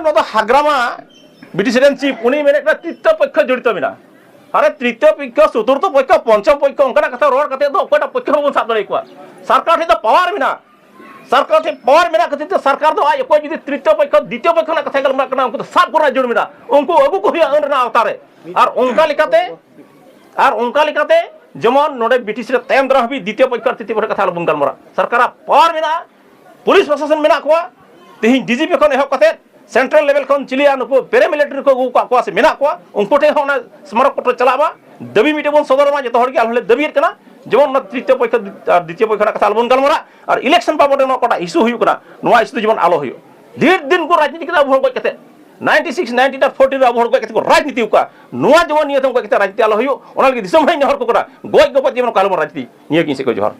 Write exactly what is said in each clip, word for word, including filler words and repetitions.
ᱚᱱᱟ ᱫᱚ ᱦᱟᱜᱨᱟᱢᱟ ᱵᱤᱴᱤᱥᱤ ᱨᱮᱱ ᱪᱤᱯ, ᱩᱱᱤ ᱢᱮᱱᱮᱫ ᱠᱟᱱᱟ ᱛᱨᱤᱛᱭᱚ ᱯᱚᱠᱠᱷᱚ ᱡᱚᱲᱤᱛᱚ ᱢᱮᱱᱟᱜᱼᱟ᱾ ᱟᱨᱮ, ᱛᱨᱤᱛᱭᱚ ᱯᱚᱠᱠᱷᱚ, ᱪᱚᱛᱩᱨᱛᱷᱚ ᱯᱚᱠᱠᱷᱚ, ᱯᱚᱧᱪᱚᱢ ᱯᱚᱠᱠᱷᱚ, ᱚᱱᱠᱟᱱᱟᱜ ᱠᱟᱛᱷᱟ ᱨᱚᱲ ᱠᱟᱛᱮ ᱫᱚ ᱚᱠᱚᱭᱴᱟᱜ ᱯᱚᱠᱠᱷᱚ ᱦᱚᱸ ᱵᱟᱵᱚᱱ ᱥᱟᱵ ᱫᱟᱲᱮᱭᱟᱠᱚᱣᱟ᱾ ᱥᱚᱨᱠᱟᱨ ᱴᱷᱮᱱ ᱫᱚ ᱯᱟᱣᱟᱨ ᱢᱮᱱᱟᱜᱼᱟ᱾ ᱥᱚᱨᱠᱟᱨ ᱴᱷᱮᱱ ᱯᱟᱣᱟᱨ ᱢᱮᱱᱟᱜ ᱠᱷᱟᱹᱛᱤᱨ ᱛᱮ ᱥᱚᱨᱠᱟᱨ ᱫᱚ ᱟᱡ ᱚᱠᱚᱭ ᱡᱩᱫᱤ ᱛᱨᱤᱛᱭᱚ ᱯᱚᱠᱠᱷᱚ, ᱫᱤᱛᱭᱚ ᱯᱚᱠᱠᱷᱚ ᱨᱮᱱᱟᱜ ᱠᱟᱛᱷᱟᱭ ᱜᱟᱞᱢᱟᱨᱟᱜ ᱠᱟᱱᱟ, ᱩᱱᱠᱩ ᱫᱚ ᱥᱟᱵ ᱠᱚ ᱨᱮᱱᱟᱜ ᱡᱟᱹᱨᱩᱲ ᱢᱮᱱᱟᱜᱼᱟ, ᱩᱱᱠᱩ ᱟᱹᱜᱩ ᱠᱚ ᱦᱩᱭᱩᱜᱼᱟ ᱟᱹᱱ ᱨᱮᱱᱟᱜ ᱟᱣᱛᱟ ᱨᱮ᱾ ᱟᱨ ᱚᱱᱠᱟ ᱞᱮᱠᱟᱛᱮ, ᱟᱨ ᱚᱱᱠᱟ ᱞᱮᱠᱟᱛᱮ ᱡᱮᱢᱚᱱ ᱱᱚᱰᱮ ᱵᱤᱴᱤᱥᱤ ᱨᱮ ᱛᱟᱭᱚᱢ ᱫᱟᱨᱟᱢ ᱦᱟᱹᱵᱤᱡ ᱫᱤᱛᱭᱚ ᱯᱚᱠᱠᱷᱚ ᱟᱨ ᱛᱨᱤᱛᱭᱚ ᱯᱚᱠᱠᱷᱚ ᱨᱮ ᱠᱟᱛᱷᱟ ᱟᱞᱚᱵᱚᱱ ᱜᱟᱞᱢᱟᱨᱟᱜ᱾ ᱥᱚᱨᱠᱟᱨᱟᱜ ᱯᱟᱣᱟᱨ ᱢᱮᱱᱟᱜᱼᱟ, ᱯᱩᱞᱤᱥ ᱯᱨᱚᱥᱟᱥᱚᱱ ᱢᱮᱱᱟᱜ ᱠᱚᱣᱟ᱾ ᱛᱮᱦᱮᱧ ᱰᱤᱡᱤᱯᱤ ᱠᱷᱚᱱ ᱮᱦᱚᱵ ᱠᱟᱛᱮ ᱥᱮᱱᱴᱨᱟᱞ ᱞᱮᱵᱮᱞ ᱠᱷᱚᱱ ᱪᱤᱞᱤᱭᱟ ᱱᱩᱠᱩ ᱯᱮᱨᱟᱢᱤᱞᱤᱴᱟᱨᱤ ᱠᱚ ᱟᱹᱜᱩ ᱠᱟᱜ ᱠᱚᱣᱟ ᱥᱮ ᱢᱮᱱᱟᱜ ᱠᱚᱣᱟ, ᱩᱱᱠᱩ ᱴᱷᱮᱱ ᱦᱚᱸ ᱚᱱᱟ ᱥᱢᱟᱨᱚᱠ ᱯᱚᱛᱨᱚ ᱪᱟᱞᱟᱜ ᱢᱟ᱾ ᱫᱟᱹᱵᱤ ᱢᱤᱫᱴᱮᱱ ᱵᱚᱱ ᱥᱚᱫᱚᱨ ᱢᱟ, ᱡᱚᱛᱚ ᱦᱚᱲ ᱜᱮ ᱟᱞᱮ ᱦᱚᱸᱞᱮ ᱫᱟᱹᱵᱤᱭᱮᱫ ᱠᱟᱱᱟ, ᱡᱮᱢᱚᱱ ᱚᱱᱟ ᱛᱨᱤᱛᱭᱚ ᱯᱚᱠᱠᱷᱚ ᱟᱨ ᱫᱤᱛᱭᱚ ᱯᱚᱠᱠᱷᱚ ᱨᱮᱱᱟᱜ ᱠᱟᱛᱷᱟ ᱟᱞᱚᱵᱚᱱ ᱜᱟᱞᱢᱟᱨᱟᱜ᱾ ᱟᱨ ᱤᱞᱮᱠᱥᱚᱱ ᱵᱟᱵᱚᱫ ᱨᱮ ᱱᱚᱣᱟ ᱚᱠᱟᱴᱟᱜ ᱤᱥᱩ ᱦᱩᱭᱩᱜ ᱠᱟᱱᱟ, ᱱᱚᱣᱟ ᱤᱥᱩ ᱫᱚ ᱡᱮᱢᱚᱱ ᱟᱞᱚ ᱦᱩᱭᱩᱜ᱾ ᱰᱷᱮᱨ ᱫᱤᱱ ᱠᱚ ᱨᱟᱡᱽᱱᱤᱛᱤ ᱠᱮᱫᱟ ᱟᱵᱚ ᱦᱚᱲ ᱜᱚᱡ ᱠᱟᱛᱮ, ᱱᱟᱭᱤᱱᱴᱤ ᱥᱤᱠᱥ, ᱱᱟᱭᱤᱱᱴᱤ ᱯᱷᱳᱨᱴᱤ ᱨᱮ ᱟᱵᱚ ᱦᱚᱲ ᱜᱚᱡ ᱠᱟᱛᱮ ᱠᱚ ᱨᱟᱡᱽᱱᱤᱛᱤ ᱟᱠᱟᱫ, ᱱᱚᱣᱟ ᱡᱮᱢᱚᱱ ᱱᱤᱭᱟᱹ ᱛᱮ ᱜᱚᱡ ᱠᱟᱛᱮ ᱨᱟᱡᱽᱱᱤᱛᱤ ᱟᱞᱚ ᱦᱩᱭᱩᱜ, ᱚᱱᱟ ᱞᱟᱹᱜᱤᱫ ᱫᱤᱥᱚᱢ ᱦᱚᱲᱤᱧ ᱱᱮᱦᱚᱨ ᱠᱚ ᱠᱟᱱᱟ, ᱜᱚᱡ ᱜᱚᱯᱚᱡ ᱡᱮᱢᱚᱱ ᱚᱠᱟ ᱟᱞᱚᱵᱚᱱ ᱨᱟᱡᱽᱱᱤᱛᱤ᱾ ᱱᱤᱭᱟᱹ ᱜᱮ ᱤᱧ ᱥᱮᱫ ᱠᱷᱚᱱ ᱡᱚᱦᱟᱨ᱾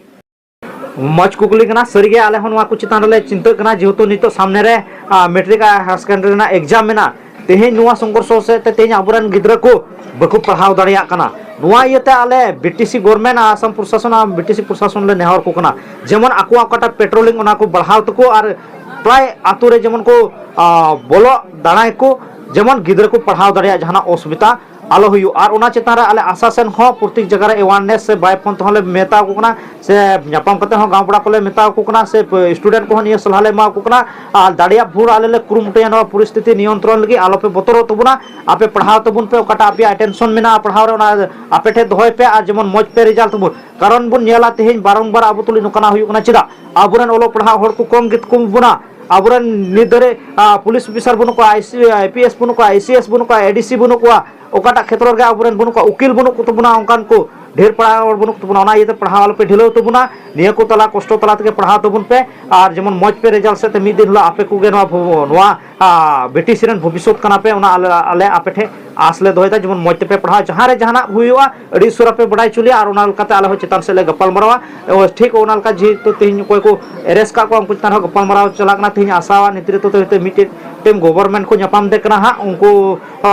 ᱢᱚᱡᱽ ᱠᱩᱠᱞᱤ ᱠᱟᱱᱟ᱾ ᱥᱟᱹᱨᱤᱜᱮ ᱟᱞᱮ ᱦᱚᱸ ᱱᱚᱣᱟ ᱠᱚ ᱪᱮᱛᱟᱱ ᱨᱮᱞᱮ ᱪᱤᱱᱛᱟᱹᱜ ᱠᱟᱱᱟ, ᱡᱮᱦᱮᱛᱩ ᱱᱤᱛᱚᱜ ᱥᱟᱢᱱᱮ ᱨᱮ, ᱟ, ᱢᱮᱴᱨᱤᱠ ᱟᱨ ᱦᱟᱭᱟᱨ ᱥᱮᱠᱮᱱᱰᱟᱨᱤ ᱨᱮᱱᱟᱜ ᱮᱠᱡᱟᱢ ᱢᱮᱱᱟᱜᱼᱟ᱾ ᱛᱮᱦᱮᱧ ᱱᱚᱣᱟ ᱥᱚᱝᱜᱷᱚᱨᱥᱚ ᱥᱮᱫ ᱛᱮ ᱛᱮᱦᱮᱧ ᱟᱵᱚᱨᱮᱱ ᱜᱤᱫᱽᱨᱟᱹ ᱠᱚ ᱵᱟᱠᱚ ᱯᱟᱲᱦᱟᱣ ᱫᱟᱲᱮᱭᱟᱜ ᱠᱟᱱᱟ᱾ ᱱᱚᱣᱟ ᱤᱭᱟᱹᱛᱮ ᱟᱞᱮ ᱵᱤᱴᱤᱥᱤ ᱜᱚᱵᱷᱚᱨᱱᱢᱮᱱᱴ ᱟᱨ ᱟᱥᱟᱢ ᱯᱨᱚᱥᱟᱥᱚᱱ ᱟᱨ ᱵᱤᱴᱤᱥᱤ ᱯᱨᱚᱥᱟᱥᱚᱱ ᱞᱮ ᱱᱮᱦᱚᱨ ᱠᱚ ᱠᱟᱱᱟ, ᱡᱮᱢᱚᱱ ᱟᱠᱚᱣᱟᱜ ᱚᱠᱟᱴᱟᱜ ᱯᱮᱴᱨᱳᱞᱤᱝ ᱚᱱᱟ ᱠᱚ ᱵᱟᱲᱦᱟᱣ ᱛᱟᱠᱚ ᱟᱨ ᱯᱨᱟᱭ ᱟᱛᱳ ᱨᱮ ᱡᱮᱢᱚᱱ ᱠᱚ, ᱟ, ᱵᱚᱞᱚᱜ ᱫᱟᱲᱟᱭ ᱠᱚ, ᱡᱮᱢᱚᱱ ᱜᱤᱫᱽᱨᱟᱹ ᱠᱚ ᱯᱟᱲᱦᱟᱣ ᱫᱟᱲᱮᱭᱟᱜ, ᱡᱟᱦᱟᱱᱟᱜ ᱚᱥᱩᱵᱤᱫᱷᱟ ᱟᱞᱚ ᱦᱩᱭᱩᱜ᱾ ᱟᱨ ᱚᱱᱟ ᱪᱮᱛᱟᱱ ᱨᱮ ᱟᱞᱮ ᱟᱥᱟ ᱥᱮᱱ ᱦᱚᱸ ᱯᱨᱚᱛᱮᱠ ᱡᱟᱭᱜᱟ ᱨᱮ awareness ᱥᱮ by phone ᱛᱮᱦᱚᱸ ᱞᱮ ᱢᱮᱛᱟ ᱠᱚ ᱠᱟᱱᱟ, ᱥᱮ ᱧᱟᱯᱟᱢ ᱠᱟᱛᱮ ᱦᱚᱸ ᱜᱟᱶ ᱯᱟᱲᱟ ᱠᱚᱞᱮ ᱢᱮᱛᱟ ᱠᱚ ᱠᱟᱱᱟ, ᱥᱮ student ᱠᱚᱦᱚᱸ ᱱᱤᱭᱟᱹ ᱥᱟᱞᱦᱟ ᱞᱮ ᱮᱢᱟ ᱠᱚ ᱠᱟᱱᱟ᱾ ᱟᱨ ᱫᱟᱲᱮᱭᱟᱜ ᱵᱷᱳᱨ ᱟᱞᱮ ᱞᱮ ᱠᱩᱨᱩᱢᱩᱴᱩᱭᱟ ᱱᱚᱣᱟ ᱯᱚᱨᱤᱥᱛᱷᱤᱛᱤ ᱱᱤᱭᱚᱱᱛᱨᱚᱱ ᱞᱟᱹᱜᱤᱫ᱾ ᱟᱞᱚᱯᱮ ᱵᱚᱛᱚᱨᱚᱜ ᱛᱟᱵᱚᱱᱟ, ᱟᱯᱮ ᱯᱟᱲᱦᱟᱣ ᱛᱟᱵᱚᱱ ᱯᱮ, ᱚᱠᱟᱴᱟᱜ ᱟᱯᱮᱭᱟᱜ attention ᱢᱮᱱᱟᱜᱼᱟ ᱯᱟᱲᱦᱟᱣ ᱨᱮ, ᱚᱱᱟ ᱟᱯᱮ ᱴᱷᱮᱱ ᱫᱚᱦᱚᱭ ᱯᱮ ᱟᱨ ᱡᱮᱢᱚᱱ ᱢᱚᱡᱽ ᱯᱮ result ᱛᱟᱵᱚᱱ᱾ ᱠᱟᱨᱚᱱ ᱵᱚᱱ ᱧᱮᱞᱟ ᱛᱮᱦᱮᱧ ᱵᱟᱨᱚᱝᱵᱟᱨ ᱟᱵᱚ ᱛᱩᱞᱩᱡ ᱱᱚᱝᱠᱟᱱᱟᱜ ᱦᱩᱭᱩᱜ ᱠᱟᱱᱟ᱾ ᱪᱮᱫᱟᱜ? ᱟᱵᱚᱨᱮᱱ ᱚᱞᱚᱜ ᱯᱟᱲᱦᱟᱣ ᱦᱚᱲ ᱠᱚ ᱠᱚᱢ ᱜᱮ ᱠᱚᱢ ᱵᱚᱱᱟ᱾ ᱟᱵᱚᱨᱮᱱ ᱱᱤᱛ ᱫᱷᱟᱹᱨᱤᱡ, ᱟ, ᱯᱩᱞᱤᱥ ᱚᱯᱷᱤᱥᱟᱨ ᱵᱟᱹᱱᱩᱜ ᱠᱚᱣᱟ, ᱟᱭ ᱥᱤ, ᱟᱭ ᱯᱤ ᱮᱥ ᱵᱟᱹᱱᱩᱜ ᱠᱚᱣᱟ, ᱟᱭ ᱥᱤ ᱮᱥ ᱵᱟᱹᱱᱩᱜ ᱠᱚᱣᱟ, ᱚᱠᱟᱴᱟᱜ ᱠᱷᱮᱛᱨᱚ ᱨᱮᱜᱮ ᱟᱵᱚᱨᱮᱱ ᱵᱟᱹᱱᱩᱜ ᱠᱚᱣᱟ, ᱩᱠᱤᱞ ᱵᱟᱹᱱᱩᱜ ᱠᱚ ᱛᱟᱵᱚᱱᱟ, ᱚᱱᱠᱟᱱ ᱠᱚ ᱰᱷᱮᱨ ᱯᱟᱲᱦᱟᱣ ᱦᱚᱲ ᱵᱟᱹᱱᱩᱜ ᱛᱟᱵᱚᱱᱟ᱾ ᱚᱱᱟ ᱤᱭᱟᱹᱛᱮ ᱯᱟᱲᱦᱟᱣ ᱟᱞᱚᱯᱮ ᱰᱷᱤᱞᱟᱹᱣ ᱛᱟᱵᱚᱱᱟ, ᱱᱤᱭᱟᱹ ᱠᱚ ᱛᱟᱞᱟ ᱠᱚᱥᱴᱚ ᱛᱟᱞᱟ ᱛᱮᱜᱮ ᱯᱟᱲᱦᱟᱣ ᱛᱟᱵᱚᱱ ᱯᱮ᱾ ᱟᱨ ᱡᱮᱢᱚᱱ ᱢᱚᱡᱽ ᱯᱮ result ᱥᱮᱫ ᱛᱮ ᱢᱤᱫ ᱫᱤᱱ ᱦᱤᱞᱳᱜ ᱟᱯᱮ ᱠᱚᱜᱮ ᱱᱚᱣᱟ ᱵᱷᱚ-, ᱱᱚᱣᱟ, ᱟ, ᱵᱤᱴᱤᱥᱤ ᱨᱮᱱ ᱵᱷᱚᱵᱤᱥᱥᱚᱛ ᱠᱟᱱᱟ ᱯᱮ, ᱚᱱᱟ ᱟᱞᱮ, ᱟᱞᱮ ᱟᱯᱮ ᱴᱷᱮᱱ ᱟᱸᱥ ᱞᱮ ᱫᱚᱦᱚᱭᱮᱫᱟ, ᱡᱮᱢᱚᱱ ᱢᱚᱡᱽ ᱛᱮᱯᱮ ᱯᱟᱲᱦᱟᱣ, ᱡᱟᱦᱟᱸ ᱨᱮ ᱡᱟᱦᱟᱱᱟᱜ ᱦᱩᱭᱩᱜᱼᱟ, ᱟᱹᱰᱤ ᱩᱥᱟᱹᱨᱟ ᱯᱮ ᱵᱟᱰᱟᱭ ᱦᱚᱪᱚ ᱞᱮᱭᱟ ᱟᱨ ᱚᱱᱟ ᱞᱮᱠᱟᱛᱮ ᱟᱞᱮ ᱦᱚᱸ ᱪᱮᱛᱟᱱ ᱥᱮᱫ ᱞᱮ ᱜᱟᱯᱟᱞ ᱢᱟᱨᱟᱣᱟ᱾ ᱚ, ᱴᱷᱤᱠ ᱚᱱᱟ ᱞᱮᱠᱟ ᱡᱮᱦᱮᱛᱩ ᱛᱮᱦᱮᱧ ᱚᱠᱚᱭ ᱠᱚ arrest ᱠᱟᱜ ᱠᱚᱣᱟ, ᱩᱱᱠᱩ ᱪᱮᱛᱟᱱ ᱨᱮᱦᱚᱸ ᱜᱟᱯᱟᱞ ᱢᱟᱨᱟᱣ ᱪᱟᱞᱟᱜ ᱠᱟᱱᱟ᱾ ᱛᱮᱦᱮᱧ ᱟᱥᱟᱣᱟᱜ ᱱᱮᱛᱨᱤᱛᱵ ᱛᱮ ᱦᱚᱭᱛᱳ ᱢᱤᱫᱴᱮᱱ team government ᱠᱚ ᱧᱟᱯᱟᱢ ᱫᱮ ᱠᱟᱱᱟ ᱦᱟᱸᱜ, ᱩᱱᱠᱩ, ᱚ,